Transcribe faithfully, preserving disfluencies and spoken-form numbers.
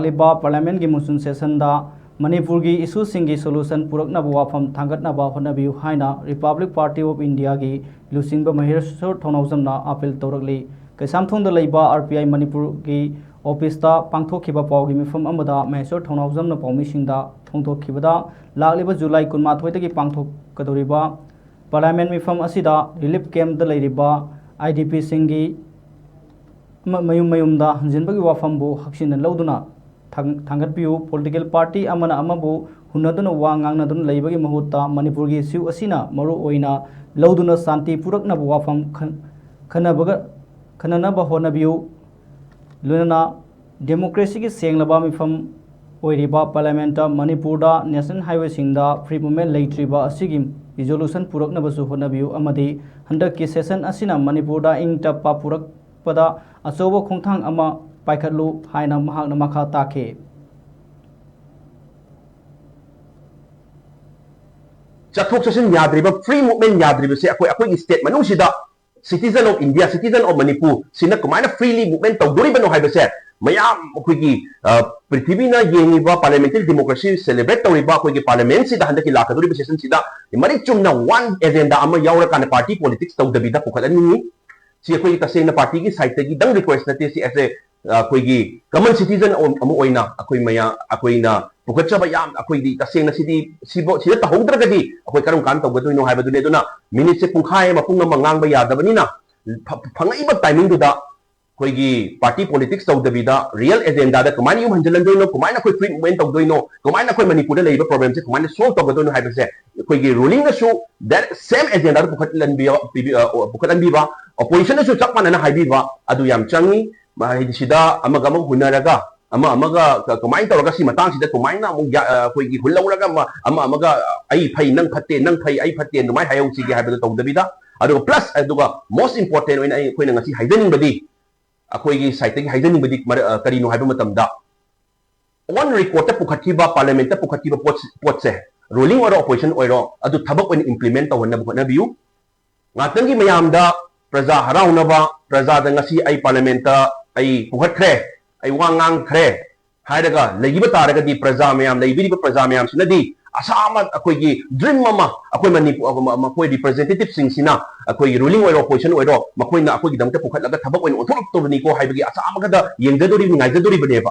ꯂꯥꯛꯂꯤꯕ Parliament ꯀꯤ monsoon session ꯗ ꯃꯅꯤꯄꯨꯔꯒꯤ issue ꯁꯤꯡꯒꯤ solution ꯄꯨꯔꯛꯅꯕ ꯋꯥꯐꯝ ꯊꯥꯡꯒꯠꯅꯕ ꯍꯣꯠꯅꯕꯤꯌꯨ ꯍꯥꯏꯅ Republic Party of India ꯒꯤ ꯂꯨꯆꯤꯡꯕ ꯃꯍꯦꯁ꯭ꯋꯔ ꯊꯧꯅꯥꯎꯖꯝꯅ appeal ꯇꯧꯔꯛꯂꯤ꯫ ꯀꯩꯁꯥꯝꯊꯣꯡꯗ ꯂꯩꯕ R P I ꯃꯅꯤꯄꯨꯔꯒꯤ office ꯇ ꯄꯥꯡꯊꯣꯛꯈꯤꯕ ꯄꯥꯎꯒꯤ ꯃꯤꯐꯝ ꯑꯃꯗ ꯃꯍꯦꯁ꯭ꯋꯔ ꯊꯧꯅꯥꯎꯖꯝꯅ ꯄꯥꯎꯃꯤꯁꯤꯡꯗ ꯐꯣꯡꯗꯣꯛꯈꯤꯕꯗ, ꯂꯥꯛꯂꯤꯕ July ꯀꯨꯟꯃꯥꯊꯣꯏꯗꯒꯤ ꯄꯥꯡꯊꯣꯛꯀꯗꯧꯔꯤꯕ Parliament ꯃꯤꯐꯝ ꯑꯁꯤꯗ relief camp ꯇ ꯂꯩꯔꯤꯕ I D P ꯁꯤꯡꯒꯤ ꯃ-, ꯃꯌꯨꯝ ꯃꯌꯨꯝꯗ ꯍꯟꯖꯤꯟꯕꯒꯤ ꯋꯥꯐꯝꯕꯨ ꯍꯛꯆꯤꯟꯅ ꯂꯧꯗꯨꯅ ꯊꯥꯡ-, ꯊꯥꯡꯒꯠꯄꯤꯌꯨ꯫ Political party ꯑꯃꯅ ꯑꯃꯕꯨ ꯍꯨꯟꯅꯗꯨꯅ ꯋꯥ ꯉꯥꯡꯅꯗꯨꯅ ꯂꯩꯕꯒꯤ ꯃꯍꯨꯠꯇ ꯃꯅꯤꯄꯨꯔꯒꯤ issue ꯑꯁꯤꯅ ꯃꯔꯨ ꯑꯣꯏꯅ ꯂꯧꯗꯨꯅ ꯁꯥꯟꯇꯤ ꯄꯨꯔꯛꯅꯕ ꯋꯥꯐꯝ ꯈꯟ-, ꯈꯟꯅꯕꯒ-, ꯈꯟꯅꯅꯕ ꯍꯣꯠꯅꯕꯤꯌꯨ꯫ ꯂꯣꯏꯅꯅ democracy ꯒꯤ ꯁꯦꯡꯂꯕ ꯃꯤꯐꯝ ꯑꯣꯏꯔꯤꯕ Parliament ꯇ ꯃꯅꯤꯄꯨꯔꯗ national highway ꯁꯤꯡꯗ free movement ꯂꯩꯇ꯭ꯔꯤꯕ ꯑꯁꯤꯒꯤ resolution ꯄꯨꯔꯛꯅꯕꯁꯨ ꯍꯣꯠꯅꯕꯤꯌꯨ ꯑꯃꯗꯤ ꯍꯟꯗꯛꯀꯤ session ꯑꯁꯤꯅ ꯃꯅꯤꯄꯨꯔꯗ ꯏꯪ ꯇꯞꯄ ꯄꯨꯔꯛꯄꯗ ꯑꯆꯧꯕ ꯈꯣꯡꯊꯥꯡ ꯑꯃ ꯄꯥꯏꯈꯠꯂꯨ ꯍꯥꯏꯅ ꯃꯍꯥꯛꯅ ꯃꯈꯥ ꯇꯥꯈꯤ꯫ ꯆꯠꯊꯣꯛ ꯆꯠꯁꯤꯟ ꯌꯥꯗ꯭ꯔꯤꯕ, free movement ꯌꯥꯗ꯭ꯔꯤꯕꯁꯦ ꯑꯩꯈꯣꯏ, ꯑꯩꯈꯣꯏꯒꯤ state ꯃꯅꯨꯡꯁꯤꯗ citizen of India, citizen of Manipur ꯁꯤꯅ ꯀꯃꯥꯏꯅ freely movement ꯇꯧꯗꯣꯔꯤꯕꯅꯣ ꯍꯥꯏꯕꯁꯦ ꯃꯌꯥꯝ ꯑꯩꯈꯣꯏꯒꯤ, ꯑ, ꯄ꯭ꯔꯤꯊꯤꯕꯤꯅ ꯌꯦꯡꯉꯤꯕ parliamentary democracy celebrate ꯇꯧꯔꯤꯕ ꯑꯩꯈꯣꯏꯒꯤ Parliament ꯁꯤꯗ ꯍꯟꯗꯛꯀꯤ ꯂꯥꯛꯀꯗꯧꯔꯤꯕ session ꯁꯤꯗ ꯃꯔꯤꯛ ꯆꯨꯝꯅ one agenda ꯑꯃ ꯌꯥꯎꯔꯀꯥꯟꯗ party politics ꯇꯧꯗꯕꯤꯗ ꯄꯨꯈꯠꯍꯟꯅꯤꯡꯉꯤ꯫ ꯁꯤ ꯑꯩꯈꯣꯏꯒꯤ ꯇꯁꯦꯡꯅ party ꯒꯤ side ꯇꯒꯤꯗꯪ request ꯅꯠꯇꯦ, ꯁꯤ as a, ꯑ, ꯑꯩꯈꯣꯏꯒꯤ common citizen ꯑꯃ ꯑꯣꯏꯅ ꯑꯩꯈꯣꯏ ꯃꯌꯥꯝ, ꯑꯩꯈꯣꯏꯅ ꯄꯨꯈꯠꯆꯕ ꯌꯥꯝ, ꯑꯩꯈꯣꯏꯗꯤ ꯇꯁꯦꯡꯅ ꯁꯤꯗꯤ, ꯁꯤꯕꯨ, ꯁꯤꯗ ꯇꯧꯍꯧꯗ꯭ꯔꯒꯗꯤ ꯑꯩꯈꯣꯏ ꯀꯔꯝ ꯀꯥꯟꯗ ꯇꯧꯒꯗꯣꯏꯅꯣ ꯍꯥꯏꯕꯗꯨꯅꯤ꯫ ꯑꯗꯨꯅ minute ꯁꯦ ꯄꯨꯡꯈꯥꯏ ꯑꯃ, ꯄꯨꯡ ꯑꯃ ꯉꯥꯡꯕ ꯌꯥꯗꯕꯅꯤꯅ ꯐ-, ꯐꯪꯉꯛꯏꯕ timing ꯗꯨꯗ ꯑꯩꯈꯣꯏꯒꯤ party politics ꯇꯧꯗꯕꯤꯗ real agenda ꯗ ꯀꯃꯥꯏꯅ ꯌꯨꯝ ꯍꯟꯖꯤꯜꯍꯟꯗꯣꯏꯅꯣ, ꯀꯃꯥꯏꯅ ꯑꯩꯈꯣꯏ free movement ꯇꯧꯗꯣꯏꯅꯣ, ꯀꯃꯥꯏꯅ ꯑꯩꯈꯣꯏ ꯃꯅꯤꯄꯨꯔꯗ ꯂꯩꯔꯤꯕ problem ꯁꯦ ꯀꯃꯥꯏꯅ solve ꯇꯧꯒꯗꯣꯏꯅꯣ ꯍꯥꯏꯕꯁꯦ ꯑꯩꯈꯣꯏꯒꯤ ruling ꯅꯁꯨ that same agenda ꯗ ꯄꯨꯈꯠꯍꯟꯕꯤꯌꯣ, ꯄꯤꯕꯤ-, ꯑ, ꯄꯨꯈꯠꯍꯟꯕꯤꯕ, opposition ꯅꯁꯨ ꯆꯞ ꯃꯥꯟꯅꯅ ꯍꯥꯏꯕꯤꯕ ꯑꯗꯨ ꯌꯥꯝ ꯆꯪꯉꯤ꯫ ꯃ-, ꯍꯥꯏꯗꯤ ꯁꯤꯗ ꯑꯃꯒ ꯑꯃꯒ ꯍꯨꯟꯅꯔꯒ ꯑꯃ ꯑꯃꯒ ꯀ-, ꯀꯃꯥꯏꯅ ꯇꯧꯔꯒ ꯁꯤ ꯃꯇꯥꯡꯁꯤꯗ ꯀꯃꯥꯏꯅ ꯑꯃꯨꯛ ꯌꯥ-, ꯑ, ꯑꯩꯈꯣꯏꯒꯤ ꯍꯨꯜꯍꯧꯔꯒ ꯑꯃ, ꯑꯃ ꯑꯃꯒ ꯑꯩ ꯐꯩ ꯅꯪ ꯐꯠꯇꯦ, ꯅꯪ ꯐꯩ ꯑꯩ ꯐꯠꯇꯦ ꯑꯗꯨꯃꯥꯏꯅ ꯍꯥꯏꯍꯧꯁꯤꯒꯦ ꯍꯥꯏꯕꯗꯣ ꯇꯧꯗꯕꯤꯗ, ꯑꯗꯨꯒ plus ꯑꯗꯨꯒ most important ꯑꯣꯏꯅ ꯑꯩ, ꯑꯩꯈꯣꯏꯅ ꯉꯁꯤ ꯍꯥꯏꯖꯅꯤꯡꯕꯗꯤ, ꯑꯩꯈꯣꯏꯒꯤ side ꯇꯒꯤ ꯍꯥꯏꯖꯅꯤꯡꯕꯗꯤ ꯃꯔ-, ꯑ, ꯀꯔꯤꯅꯣ ꯍꯥꯏꯕ ꯃꯇꯝꯗ on record ꯇ ꯄꯨꯈꯠꯈꯤꯕ, parliament ꯇ ꯄꯨꯈꯠꯈꯤꯕ ꯄꯣꯠ, ꯄꯣꯠꯁꯦ, ruling ꯑꯣꯏꯔꯣ opposition ꯑꯣꯏꯔꯣ, ꯑꯗꯨ ꯊꯕꯛ ꯑꯣꯏꯅ implement ꯇꯧꯍꯟꯅꯕ ꯍꯣꯠꯅꯕꯤꯌꯨ꯫ ꯉꯥꯛꯇꯪꯒꯤ ꯃꯌꯥꯝꯗ ꯄ꯭ꯔꯖꯥ ꯍꯔꯥꯎꯅꯕ, ꯄ꯭ꯔꯖꯥꯗ ꯉꯁꯤ ꯑꯩ parliament ꯇ ꯑꯩ ꯄꯨꯈꯠꯈ꯭ꯔꯦ, ꯑꯩ ꯋꯥ ꯉꯥꯡꯈ꯭ꯔꯦ, ꯍꯥꯏꯔꯒ ꯂꯩꯈꯤꯕ ꯇꯥꯔꯒꯗꯤ, ꯄ꯭ꯔꯖꯥ ꯃꯌꯥꯝ, ꯂꯩꯕꯤꯔꯤꯕ ꯄ꯭ꯔꯖꯥ ꯃꯌꯥꯝꯁꯤꯅꯗꯤ ꯑꯁꯥ ꯑꯃ, ꯑꯩꯈꯣꯏꯒꯤ dream ꯑꯃ, ꯑꯩꯈꯣꯏ ꯃꯅꯤꯄꯨꯔ, ꯃꯈꯣꯏ representative ꯁꯤꯡꯁꯤꯅ, ꯑꯩꯈꯣꯏꯒꯤ ruling ꯑꯣꯏꯔꯣ, opposition ꯑꯣꯏꯔꯣ, ꯃꯈꯣꯏꯅ ꯑꯩꯈꯣꯏꯒꯤꯗꯃꯛꯇ ꯄꯨꯈꯠꯂꯒ ꯊꯕꯛ ꯑꯣꯏꯅ ꯑꯣꯟꯊꯣꯔꯛꯇꯧꯕꯅꯤꯀꯣ ꯍꯥꯏꯕꯒꯤ ꯑꯁꯥ ꯑꯃꯈꯛꯇ ꯌꯦꯡꯖꯗꯣꯔꯤꯕꯅꯤ, ꯉꯥꯏꯖꯗꯣꯔꯤꯕꯅꯦꯕ꯫